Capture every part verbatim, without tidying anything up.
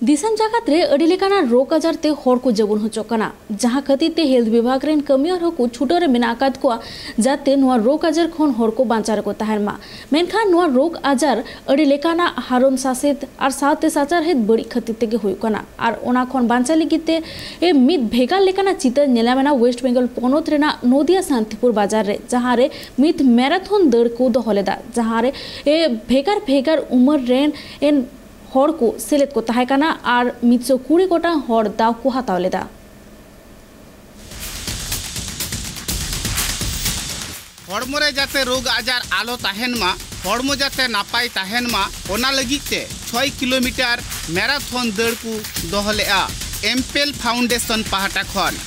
ᱫᱤᱥᱚᱢ ᱡᱟᱠᱟᱛ ᱨᱮ ᱟᱹᱰᱤ ᱞᱮᱠᱟᱱᱟᱜ ᱨᱳᱜᱽ ᱟᱡᱟᱨ ᱛᱮ ᱦᱚᱲ ᱠᱚ ᱡᱟᱹᱵᱩᱱ ᱦᱚᱪᱚᱜ ᱠᱟᱱᱟ, ᱡᱟᱦᱟᱸ ᱠᱷᱟᱹᱛᱤᱨ ᱛᱮ ᱦᱮᱞᱛᱷ ᱵᱤᱵᱷᱟᱜᱽ ᱨᱮᱱ ᱠᱟᱹᱢᱤᱭᱟᱹ ᱦᱚᱸᱠᱚ ᱪᱷᱩᱴᱟᱹᱣ ᱨᱮ ᱢᱮᱱᱟᱜ ᱟᱠᱟᱫ ᱠᱚᱣᱟ, ᱡᱟᱛᱮ ᱱᱚᱣᱟ ᱨᱳᱜᱽ ᱟᱡᱟᱨ ᱠᱷᱚᱱ ᱦᱚᱲ ᱠᱚ ᱵᱟᱧᱪᱟᱣ ᱨᱮᱠᱚ ᱛᱟᱦᱮᱱ ᱢᱟ᱾ ᱢᱮᱱᱠᱷᱟᱱ ᱱᱚᱣᱟ ᱨᱳᱜᱽ ᱟᱡᱟᱨ ᱟᱹᱰᱤ ᱞᱮᱠᱟᱱᱟᱜ ᱦᱟᱨᱚᱱ ᱥᱟᱥᱮᱛ ᱟᱨ ᱥᱟᱶᱛᱮ ᱥᱟᱪᱟᱨᱦᱮᱫ ᱵᱟᱹᱲᱤᱡ ᱠᱷᱟᱹᱛᱤᱨ ᱛᱮᱜᱮ ᱦᱩᱭᱩᱜ ᱠᱟᱱᱟ᱾ ᱟᱨ ᱚᱱᱟ ᱠᱷᱚᱱ ᱵᱟᱧᱪᱟᱣ ᱞᱟᱹᱜᱤᱫ ᱛᱮ ᱮ ᱢᱤᱫ ᱵᱷᱮᱜᱟᱨ ᱞᱮᱠᱟᱱᱟᱜ ᱪᱤᱛᱟᱹᱨ ᱧᱮᱞ ᱧᱟᱢᱮᱱᱟ ᱣᱮᱥᱴ ᱵᱮᱝᱜᱚᱞ ᱯᱚᱱᱚᱛ ᱨᱮᱱᱟᱜ ᱱᱚᱫᱤᱭᱟ ᱥᱟᱱᱛᱤᱯᱩᱨ ᱵᱟᱡᱟᱨ ᱨᱮ, ᱡᱟᱦᱟᱸ ᱨᱮ ᱢᱤᱫ ᱢᱮᱨᱟᱛᱷᱚᱱ ᱫᱟᱹᱲ ᱠᱚ ᱫᱚᱦᱚ ᱞᱮᱫᱟ, ᱡᱟᱦᱟᱸ ᱨᱮ ᱮ ᱵᱷᱮᱜᱟᱨ ᱵᱷᱮᱜᱟᱨ ᱩᱢᱮᱨ ᱨᱮᱱ ᱮᱱ ᱦᱚᱲ ᱠᱚ ᱥᱮᱞᱮᱫ ᱠᱚ ᱛᱟᱦᱮᱸ ᱠᱟᱱᱟ ᱟᱨ ᱢᱤᱫ ᱥᱚ ᱠᱩᱲᱤ ᱜᱚᱴᱟᱝ ᱦᱚᱲ ᱫᱟᱣ ᱠᱚ ᱦᱟᱛᱟᱣ ᱞᱮᱫᱟ᱾ ᱦᱚᱲᱢᱚ ᱨᱮ ᱡᱟᱛᱮ ᱨᱳᱜᱽ ᱟᱡᱟᱨ ᱟᱞᱚ ᱛᱟᱦᱮᱱ ᱢᱟ, ᱦᱚᱲᱢᱚ ᱡᱟᱛᱮ ᱱᱟᱯᱟᱭ ᱛᱟᱦᱮᱱ ᱢᱟ, ᱚᱱᱟ ᱞᱟᱹᱜᱤᱫ ᱛᱮ ᱪᱷᱚᱭ ᱠᱤᱞᱳᱢᱤᱴᱟᱨ ᱢᱮᱨᱟᱛᱷᱚᱱ ᱫᱟᱹᱲ ᱠᱚ ᱫᱚᱦᱚ ᱞᱮᱫᱼᱟ ᱮᱢᱯᱮᱞ ᱯᱷᱟᱣᱩᱱᱰᱮᱥᱚᱱ ᱯᱟᱦᱴᱟ ᱠᱷᱚᱱ᱾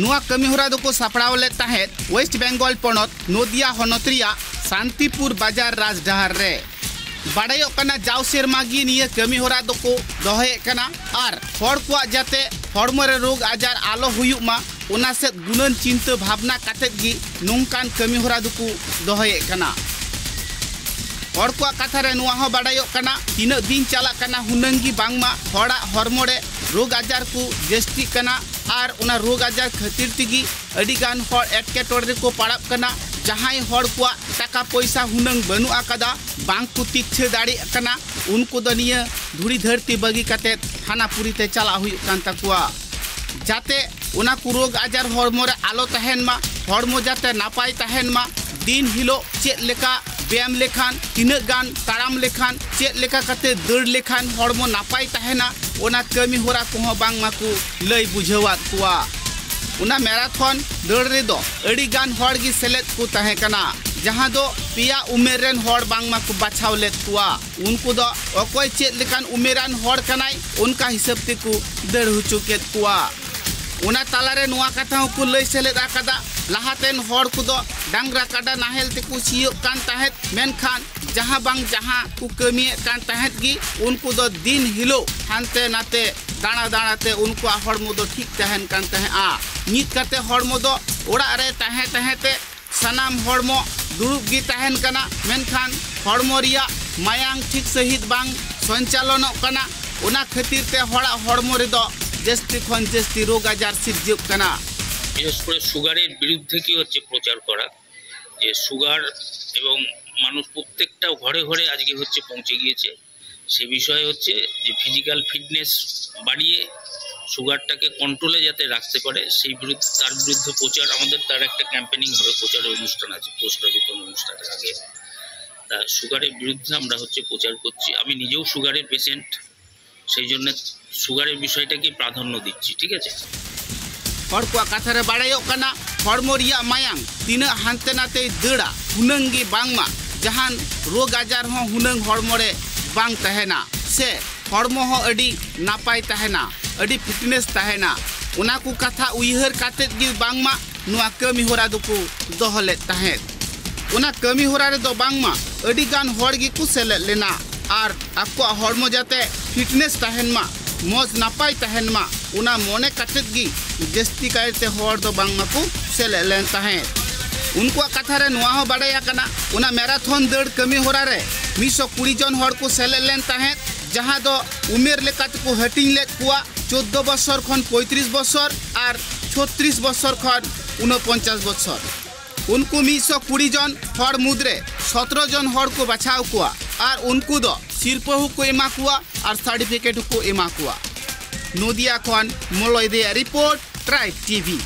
ᱱᱚᱣᱟ ᱠᱟᱹᱢᱤ ᱦᱚᱨᱟ ᱫᱚᱠᱚ ᱥᱟᱯᱲᱟᱣ ᱞᱮᱫ ᱛᱟᱦᱮᱸᱫ ᱣᱮᱥᱴ ᱵᱮᱝᱜᱚᱞ ᱯᱚᱱᱚᱛ ᱱᱚᱫᱤᱭᱟ ᱦᱚᱱᱚᱛ ᱨᱮᱭᱟᱜ ᱥᱟᱱᱛᱤᱯᱩᱨ ᱵᱟᱡᱟᱨ ᱨᱟᱡᱽᱰᱟᱦᱟᱨ ᱨᱮ᱾ ᱵᱟᱰᱟᱭᱚᱜ ᱠᱟᱱᱟ, ᱡᱟᱣ ᱥᱮᱨᱢᱟ ᱜᱮ ᱱᱤᱭᱟᱹ ᱠᱟᱹᱢᱤ ᱦᱚᱨᱟ ᱫᱚᱠᱚ ᱫᱚᱦᱚᱭᱮᱫ ᱠᱟᱱᱟ ᱟᱨ ᱦᱚᱲ ᱠᱚᱣᱟᱜ ᱡᱟᱛᱮ ᱦᱚᱲᱢᱚ ᱨᱮ ᱨᱳᱜᱽ ᱟᱡᱟᱨ ᱟᱞᱚ ᱦᱩᱭᱩᱜ ᱢᱟ, ᱚᱱᱟ ᱥᱮᱫ ᱜᱩᱱᱟᱹᱱ ᱪᱤᱱᱛᱟᱹ ᱵᱷᱟᱵᱽᱱᱟ ᱠᱟᱛᱮᱫ ᱜᱮ ᱱᱚᱝᱠᱟᱱ ᱠᱟᱹᱢᱤ ᱦᱚᱨᱟ ᱫᱚᱠᱚ ᱫᱚᱦᱚᱭᱮᱫ ᱠᱟᱱᱟ᱾ ᱦᱚᱲ ᱠᱚᱣᱟᱜ ᱠᱟᱛᱷᱟ ᱨᱮ ᱱᱚᱣᱟ ᱦᱚᱸ ᱵᱟᱰᱟᱭᱚᱜ ᱠᱟᱱᱟ, ᱛᱤᱱᱟᱹᱜ ᱫᱤᱱ ᱪᱟᱞᱟᱜ ᱠᱟᱱᱟ, ᱦᱩᱱᱟᱹᱝ ᱜᱮ ᱵᱟᱝᱢᱟ ᱦᱚᱲᱟᱜ ᱦᱚᱲᱢᱚ ᱨᱮ ᱨᱳᱜᱽ ᱟᱡᱟᱨ ᱠᱚ ᱡᱟᱹᱥᱛᱤᱜ ᱠᱟᱱᱟ ᱟᱨ ᱚᱱᱟ ᱨᱳᱜᱽ ᱟᱡᱟᱨ ᱠᱷᱟᱹᱛᱤᱨ ᱛᱮᱜᱮ ᱟᱹᱰᱤ ᱜᱟᱱ ᱦᱚᱲ ᱮᱴᱠᱮᱴᱚᱬᱮ ᱨᱮᱠᱚ ᱯᱟᱲᱟᱜ ᱠᱟᱱᱟ᱾ ᱡᱟᱦᱟᱸᱭ ᱦᱚᱲ ᱠᱚᱣᱟᱜ ᱴᱟᱠᱟ ᱯᱚᱭᱥᱟ ᱦᱩᱱᱟᱹᱝ ᱵᱟᱹᱱᱩᱜ ᱟᱠᱟᱫᱟ, ᱵᱟᱝ ᱠᱚ ᱛᱤᱠᱪᱷᱟᱹ ᱫᱟᱲᱮᱭᱟᱜ ᱠᱟᱱᱟ, ᱩᱱᱠᱩ ᱫᱚ ᱱᱤᱭᱟᱹ ᱫᱷᱩᱲᱤ ᱫᱷᱟᱹᱨᱛᱤ ᱵᱟᱹᱜᱤ ᱠᱟᱛᱮᱫ ᱦᱟᱱᱟ ᱯᱩᱨᱤ ᱛᱮ ᱪᱟᱞᱟᱜ ᱦᱩᱭᱩᱜ ᱠᱟᱱ ᱛᱟᱠᱚᱣᱟ᱾ ᱡᱟᱛᱮ ᱚᱱᱟ ᱠᱚ ᱨᱳᱜᱽ ᱟᱡᱟᱨ ᱦᱚᱲᱢᱚ ᱨᱮ ᱟᱞᱚ ᱛᱟᱦᱮᱱ ᱢᱟ, ᱦᱚᱲᱢᱚ ᱡᱟᱛᱮ ᱱᱟᱯᱟᱭ ᱛᱟᱦᱮᱱ ᱢᱟ, ᱫᱤᱱ ᱦᱤᱞᱳᱜ ᱪᱮᱫ ᱞᱮᱠᱟ ᱵᱮᱭᱟᱢ ᱞᱮᱠᱷᱟᱱ, ᱛᱤᱱᱟᱹᱜ ᱜᱟᱱ ᱛᱟᱲᱟᱢ ᱞᱮᱠᱷᱟᱱ, ᱪᱮᱫ ᱞᱮᱠᱟ ᱠᱟᱛᱮ ᱫᱟᱹᱲ ᱞᱮᱠᱷᱟᱱ ᱦᱚᱲᱢᱚ ᱱᱟᱯᱟᱭ ᱛᱟᱦᱮᱱᱟ, ᱚᱱᱟ ᱠᱟᱹᱢᱤ ᱦᱚᱨᱟ ᱠᱚᱦᱚᱸ ᱵᱟᱝᱢᱟ ᱠᱚ ᱞᱟᱹᱭ ᱵᱩᱡᱷᱟᱹᱣᱟᱫ ᱠᱚᱣᱟ᱾ ᱚᱱᱟ ᱢᱮᱨᱟᱛᱷᱚᱱ ᱫᱟᱹᱲ ᱨᱮᱫᱚ ᱟᱹᱰᱤ ᱜᱟᱱ ᱦᱚᱲ ᱜᱮ ᱥᱮᱞᱮᱫ ᱠᱚ ᱛᱟᱦᱮᱸ ᱠᱟᱱᱟ, ᱡᱟᱦᱟᱸ ᱫᱚ ᱯᱮᱭᱟ ᱩᱢᱮᱨ ᱨᱮᱱ ᱦᱚᱲ ᱵᱟᱝᱢᱟ ᱠᱚ ᱵᱟᱪᱷᱟᱣ ᱞᱮᱫ ᱠᱚᱣᱟ᱾ ᱩᱱᱠᱩ ᱫᱚ ᱚᱠᱚᱭ ᱪᱮᱫ ᱞᱮᱠᱟᱱ ᱩᱢᱮᱨᱟᱱ ᱦᱚᱲ ᱠᱟᱱᱟᱭ, ᱚᱱᱠᱟ ᱦᱤᱥᱟᱹᱵ ᱛᱮᱠᱚ ᱫᱟᱹᱲ ᱦᱚᱪᱚ ᱠᱮᱫ ᱠᱚᱣᱟ᱾ ᱚᱱᱟ ᱛᱟᱞᱟᱨᱮ ᱱᱚᱣᱟ ᱠᱟᱛᱷᱟ ᱦᱚᱸᱠᱚ ᱞᱟᱹᱭ ᱥᱮᱞᱮᱫ ᱟᱠᱟᱫᱟ, ᱞᱟᱦᱟᱛᱮᱱ ᱦᱚᱲ ᱠᱚᱫᱚ ᱰᱟᱝᱨᱟ ᱠᱟᱰᱟ ᱱᱟᱦᱮᱞ ᱛᱮᱠᱚ ᱥᱤᱭᱳᱜ ᱠᱟᱱ ᱛᱟᱦᱮᱸᱫ, ᱢᱮᱱᱠᱷᱟᱱ ᱡᱟᱦᱟᱸ ᱵᱟᱝ ᱡᱟᱦᱟᱸ ᱠᱚ ᱠᱟᱹᱢᱤᱭᱮᱫ ᱠᱟᱱ ᱛᱟᱦᱮᱸᱫ ᱜᱮ, ᱩᱱᱠᱩ ᱫᱚ ᱫᱤᱱ ᱦᱤᱞᱳᱜ ᱦᱟᱱᱛᱮ ᱱᱟᱛᱮ ᱫᱟᱬᱟ ᱫᱟᱬᱟ ᱛᱮ ᱩᱱᱠᱩᱣᱟᱜ ᱦᱚᱲᱢᱚ ᱫᱚ ᱴᱷᱤᱠ ᱛᱟᱦᱮᱱ ᱠᱟᱱ ᱛᱟᱦᱮᱸᱫᱼᱟ᱾ ᱱᱤᱛ ᱠᱟᱛᱮ ᱦᱚᱲᱢᱚ ᱫᱚ ᱚᱲᱟᱜ ᱨᱮ ᱛᱟᱦᱮᱸ ᱛᱟᱦᱮᱸ ᱛᱮ ᱥᱟᱱᱟᱢ ᱦᱚᱲᱢᱚ ᱫᱩᱲᱩᱵ ᱜᱮ ᱛᱟᱦᱮᱱ ᱠᱟᱱᱟ, ᱢᱮᱱᱠᱷᱟᱱ ᱦᱚᱲᱢᱚ ᱨᱮᱭᱟᱜ ᱢᱟᱭᱟᱝ ᱴᱷᱤᱠ ᱥᱟᱺᱦᱤᱡ ᱵᱟᱝ ᱥᱚᱧᱪᱟᱞᱚᱱᱚᱜ ᱠᱟᱱᱟ᱾ ᱚᱱᱟ ᱠᱷᱟᱹᱛᱤᱨ ᱛᱮ ᱦᱚᱲᱟᱜ ᱦᱚᱲᱢᱚ ᱨᱮᱫᱚ ᱡᱟᱹᱥᱛᱤ ᱠᱷᱚᱱ ᱡᱟᱹᱥᱛᱤ ᱨᱳᱜᱽ ᱟᱡᱟᱨ ᱥᱤᱨᱡᱟᱹᱜ ᱠᱟᱱᱟ᱾ বিশেষ করে সুগারের বিরুদ্ধে কি হচ্ছে প্রচার করা, যে সুগার এবং মানুষ প্রত্যেকটা ঘরে ঘরে আজকে হচ্ছে পৌঁছে গিয়েছে। সে বিষয়ে হচ্ছে যে ফিজিক্যাল ফিটনেস বাড়িয়ে সুগারটাকে কন্ট্রোলে যাতে রাখতে পারে, সেই বিরুদ্ধে, তার বিরুদ্ধে প্রচার, আমাদের তার একটা ক্যাম্পেনিং হবে, প্রচারের অনুষ্ঠান আছে, পোস্টার বিতরণ অনুষ্ঠানের আগে। তা সুগারের বিরুদ্ধে আমরা হচ্ছে প্রচার করছি। আমি নিজেও সুগারের পেশেন্ট, সেই জন্য সুগারের বিষয়টাকে প্রাধান্য দিচ্ছি। ঠিক আছে? ᱦᱚᱲ ᱠᱚᱣᱟᱜ ᱠᱟᱛᱷᱟ ᱨᱮ ᱵᱟᱲᱟᱭᱚᱜ ᱠᱟᱱᱟ, ᱦᱚᱲᱢᱚ ᱨᱮᱭᱟᱜ ᱢᱟᱭᱟᱝ ᱛᱤᱱᱟᱹᱜ ᱦᱟᱱᱛᱮ ᱱᱟᱛᱮᱭ ᱫᱟᱹᱲᱟ, ᱦᱩᱱᱟᱹᱝ ᱜᱮ ᱵᱟᱝᱢᱟ ᱡᱟᱦᱟᱱ ᱨᱳᱜᱽ ᱟᱡᱟᱨ ᱦᱚᱸ ᱦᱩᱱᱟᱹᱝ ᱦᱚᱲᱢᱚ ᱨᱮ ᱵᱟᱝ ᱛᱟᱦᱮᱱᱟ, ᱥᱮ ᱦᱚᱲᱢᱚ ᱦᱚᱸ ᱟᱹᱰᱤ ᱱᱟᱯᱟᱭ ᱛᱟᱦᱮᱱᱟ, ᱟᱹᱰᱤ ᱯᱷᱤᱴᱱᱮᱥ ᱛᱟᱦᱮᱱᱟ᱾ ᱚᱱᱟ ᱠᱚ ᱠᱟᱛᱷᱟ ᱩᱭᱦᱟᱹᱨ ᱠᱟᱛᱮᱫ ᱜᱮ ᱵᱟᱝᱢᱟ ᱱᱚᱣᱟ ᱠᱟᱹᱢᱤ ᱦᱚᱨᱟ ᱫᱚᱠᱚ ᱫᱚᱦᱚ ᱞᱮᱫ ᱛᱟᱦᱮᱸᱫ᱾ ᱚᱱᱟ ᱠᱟᱹᱢᱤ ᱦᱚᱨᱟ ᱨᱮᱫᱚ ᱵᱟᱝᱢᱟ ᱟᱹᱰᱤ ᱜᱟᱱ ᱦᱚᱲ ᱜᱮᱠᱚ ᱥᱮᱞᱮᱫ ᱞᱮᱱᱟ ᱟᱨ ᱟᱠᱚᱣᱟᱜ ᱦᱚᱲᱢᱚ ᱡᱟᱛᱮ ᱯᱷᱤᱴᱱᱮᱥ ᱛᱟᱦᱮᱱ ᱢᱟ, ᱢᱚᱡᱽ ᱱᱟᱯᱟᱭ ᱛᱟᱦᱮᱱ ᱢᱟ, ᱚᱱᱟ ᱢᱚᱱᱮ ᱠᱟᱛᱮᱫ ᱜᱮ ᱡᱟᱹᱥᱛᱤ ᱠᱟᱭᱛᱮ ᱦᱚᱲ ᱫᱚ ᱵᱟᱝᱢᱟ ᱠᱚ ᱥᱮᱞᱮᱫ ᱞᱮᱱ ᱛᱟᱦᱮᱸᱫ᱾ ᱩᱱᱠᱩᱣᱟᱜ ᱠᱟᱛᱷᱟ ᱨᱮ ᱱᱚᱣᱟ ᱦᱚᱸ ᱵᱟᱲᱟᱭ ᱟᱠᱟᱱᱟ, ᱚᱱᱟ ᱢᱮᱨᱟᱛᱷᱚᱱ ᱫᱟᱹᱲ ᱠᱟᱹᱢᱤ ᱦᱚᱨᱟ ᱨᱮ ᱢᱤᱫ ᱥᱚ ᱠᱩᱲᱤ ᱡᱚᱱ ᱦᱚᱲ ᱠᱚ ᱥᱮᱞᱮᱫ ᱞᱮᱱ ᱛᱟᱦᱮᱸᱫ, ᱡᱟᱦᱟᱸ ᱫᱚ ᱩᱢᱮᱨ ᱞᱮᱠᱟ ᱛᱮᱠᱚ ᱦᱟᱹᱴᱤᱧ ᱞᱮᱫ ᱠᱚᱣᱟ ᱪᱳᱫᱽᱫᱳ ᱵᱚᱥᱚᱨ ᱠᱷᱚᱱ ᱯᱚᱸᱭᱛᱨᱤᱥ ᱵᱚᱥᱚᱨ ᱟᱨ ᱪᱷᱚᱛᱨᱤᱥ ᱵᱚᱥᱚᱨ ᱠᱷᱚᱱ ᱩᱱᱚᱯᱚᱧᱪᱟᱥ ᱵᱚᱥᱚᱨ᱾ ᱩᱱᱠᱩ ᱢᱤᱫ ᱥᱚ ᱠᱩᱲᱤ ᱡᱚᱱ ᱦᱚᱲ ᱢᱩᱫᱽᱨᱮ ᱥᱚᱛᱨᱚ ᱡᱚᱱ ᱦᱚᱲ ᱠᱚ ᱵᱟᱪᱷᱟᱣ ᱠᱚᱣᱟ ᱟᱨ ᱩᱱᱠᱩ ᱫᱚ ᱥᱤᱨᱯᱟᱹ ᱦᱚᱸᱠᱚ ᱮᱢᱟ ᱠᱚᱣᱟ ᱟᱨ ᱥᱟᱨᱴᱤᱯᱷᱤᱠᱮᱴ ᱦᱚᱸᱠᱚ ᱮᱢᱟ ᱠᱚᱣᱟ᱾ ᱱᱚᱫᱤᱭᱟ ᱠᱷᱚᱱ ᱢᱚᱞᱚᱭ ᱫᱮᱭᱟᱜ ᱨᱤᱯᱳᱨᱴ, ᱴᱨᱟᱭᱤᱵᱽ ᱴᱤᱵᱷᱤ᱾